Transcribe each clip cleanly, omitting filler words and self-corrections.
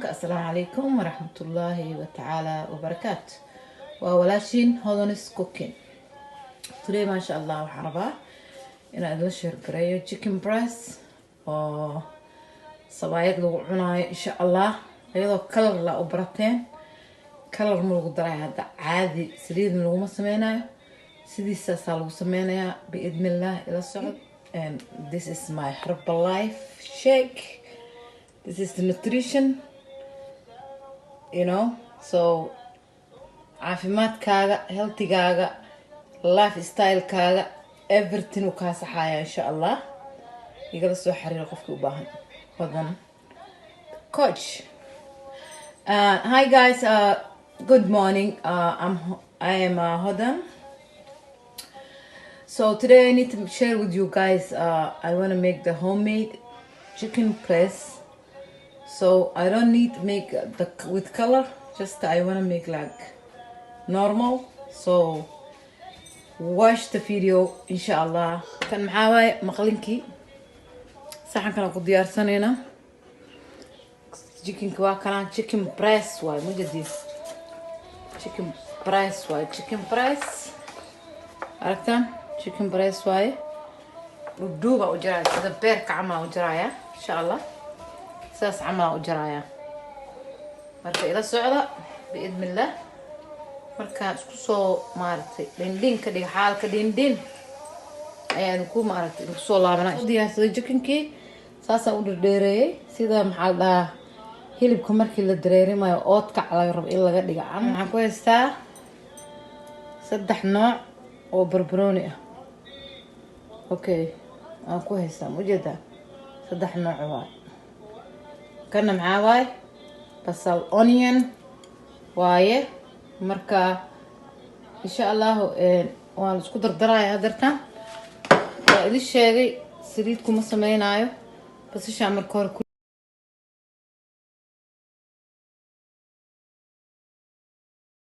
Asalaamu calaykum waraxmatullaahi watacaala wabarakaatu. Waa walaashiin Hodanis Cooking. Today, maasha Allah, waxaan rabaa inaan idinla share gareeyo chicken breast oo sabaayad lagu cunaayo, insha Allah. Iyadoo color la u barateen, color ma lagu darayo hadda. Caadi saliidna laguma sameynayo, sidiisaasaa lagu sameynayaa, biidnillah. Ila socod. And this is my Herbalife shake. This is the nutrition. So caafimaadkaaga, healthigaaga, lifestylekaaga, everything uu kaa saxaya, insha Allah. Igala soo xiriiro qofkii u baahan, Hodan Coach. Hi guys, good morning. I am Hodan. So today I need to share with you guys, I want to make the homemade chicken breast. So I don't need to make the with color, just I want to make like normal. So watch the video, inshallah. Kan maxaa waaye? Maqlinkii saxankan ku diyaarsanayna. Chickenka waa kanaan, chicken breast waaye, mujadi chicken breast waaye, chicken breast aragtaan, chicken breast waaye. Dhudhuuba u jaraya, sida beerka camal u jaraya, insha Allah. Sidaas camal u jaraya. Marka ila socda, biidnillah. Markaan isku soo, maaragtay, dhindhin ka dhiga, xaalka dhindhin ayaa idinku, maaragtay, idinku soo laabanaa. Diyaarsaday chickenkii, saasaan u dherdheereeyey, sida, maxaa la dhahaa, hilibka markii la dareerimayo oodkac laga rabo in laga dhiga camal. Waxaan ku haystaa saddex nooc oo barbarooni ah. Okay, waan ku haystaa, ma ujeedaa? Saddex nooc waay. Kana maxaa waaye? Basal, onion waaye. Marka, insha Allahu, waan isku dardaraya hadeertaan. Waa idin sheegay, saliid kuma sameynaayo. Basashaa marka hore ku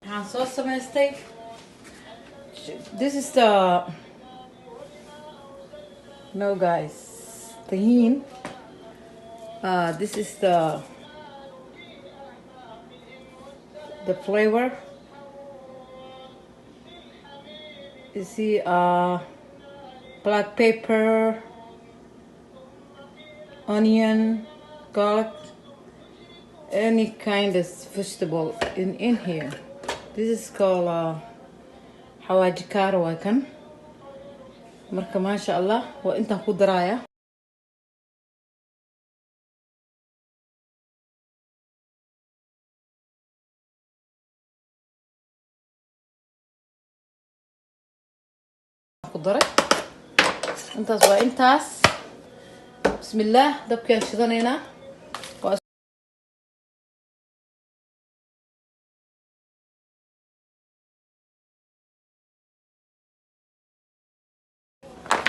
waxaan soo samaystay. This is the, no guys, tahin. This is the flavor, you see, black pepper, onion, garlic, any kind of vegetable in here. This is called xawaaji kaaro waa kan. Marka, maasha Allah, waa intaan ku daraaya. Ku daray intaas, waa intaas. Bismillaah, dabkaan shidanaynaa. Waa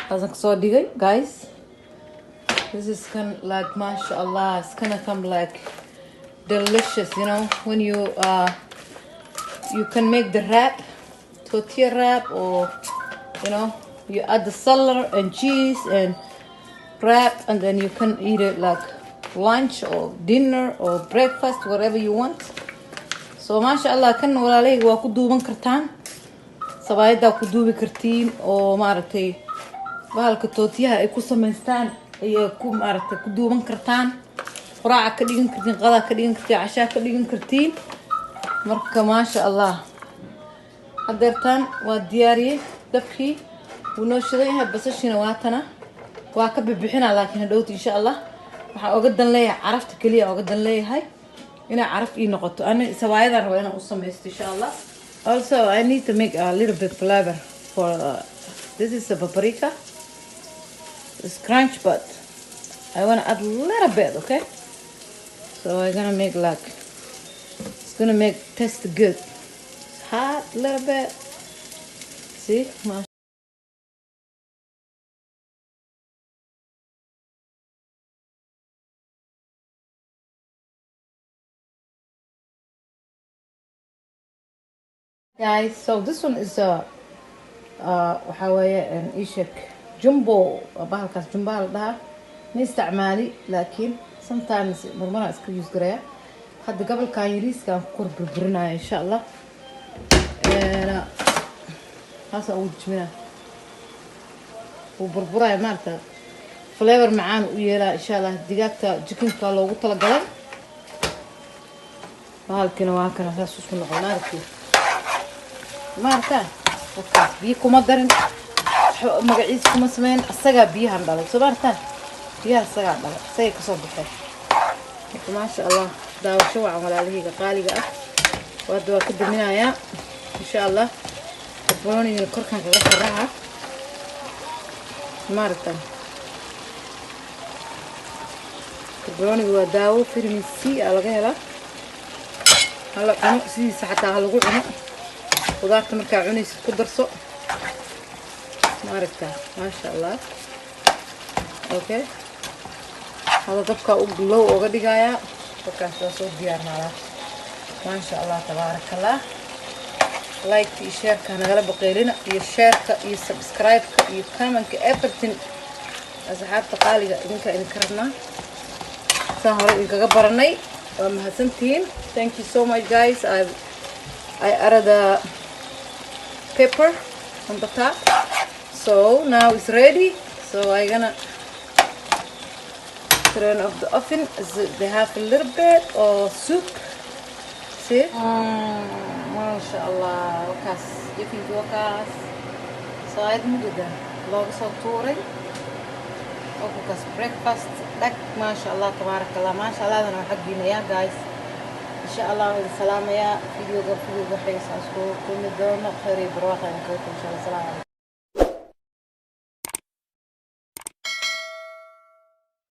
taasaan kasoo dhigay. Guys, this is kind like, masha Allah, it's gonna come like delicious when you can make the wrap, tortilla wrap, or you add the salad and cheese and wrap, and then you can eat it like lunch or dinner or breakfast, whatever you want. So maasha Allah, kan walaalahayga waa ku duuban kartaan, sabaayadaa ku duubi kartiin, oo, maaragtay, bahalka tootiyaha ay ku samaystaan ayay ku, maaragtay, ku duuban kartaan. Quraaca ka dhigan kartiin, qadaa ka dhigan kartiin, cashaa ka dhigan kartiin. Marka, maasha Allah, hadeertaan waa diyaariyey. Dabkii wuu noo shidan yahay. Basashiina waatana, waa ka bixbixinaa, laakiin hadhowta, insha Allah, waxaa oga dan leeyahay carafta keliya, oga dan leeyahay inay caraf ii noqoto. Ani sabaayadaan rabaa inaan u samaysto, insha Allah. Also I need to make a little bit flavor for this is a paprika. It's crunch, but I want to add a little bit. Okay, so I'm gonna make like, it's gonna make taste good. It's hot a little bit. See? Guys, so this one is a waxaa weeye ishek jumbo. Bahalkaas jumbaha la dhahaa. Ma isticmaali, laakiin sometimes marmaraan iska use garaya. Hadda gobolkan yariiska aan ku kor burburinaya, insha Allah. Haasaan ugu jijminaa, wuu burburaya maarata, flavor macaan u yeelaa, insha Allah. Digaagta chickenka loogu talagalay bahalkina waa kana, saas isku noqon maaragtay, maarata. Wakaas biyo kuma darin, magaciisa kuma sameyn, asagaa biyahan dhalay, soo maarata, biyaha asagaa dhalay, isagay kasoo baxeen. Marka maasha Allah, daawasho wacan, walaalahayga qaaliga ah. Hadda waa ka daminayaa, insha Allah. Barbaroonigana korkaan kaga sharaxa, maaragta. Barbarooniga waa daawo, vitamin C aa laga helaa. Hala cuno sidiisa, xataa ha lagu cuno qudaarta markaa cunaysid, ku darso, maaragta. Maasha Allah. Okay, hada dabkaa u low oga dhigayaa. Markaas waa soo diyaarnaalaa. Maasha Allah, tabaaraka Allah. Like iyo shareka nagala baqeelina, iyo shareka iyo subscribe-ka iyo commentka, everything. Asxaabta qaaliga, idinka idinka rabnaa, saan hore idinkaga baranay. Waa mahadsantihiin. Thank you so much, guys. I added the pepper on the top, so now it's ready. So I gonna turn off the oven. They have a little bit of soup. See, maasha Allah. Wakaas chickenki, wakaas saayad mujeda looga soo tuuray. Wakaas breakfast dhag. Maasha Allah, tabaaraka Allah. Maasha Allahdan waa xaggiinaya, guys. Insha Allah waan idin salaamayaa. Videoga xiga saas ku kulmi doono. Khayr iyo barwaaqo idin kaga. Insha Allah, salaam calaykum.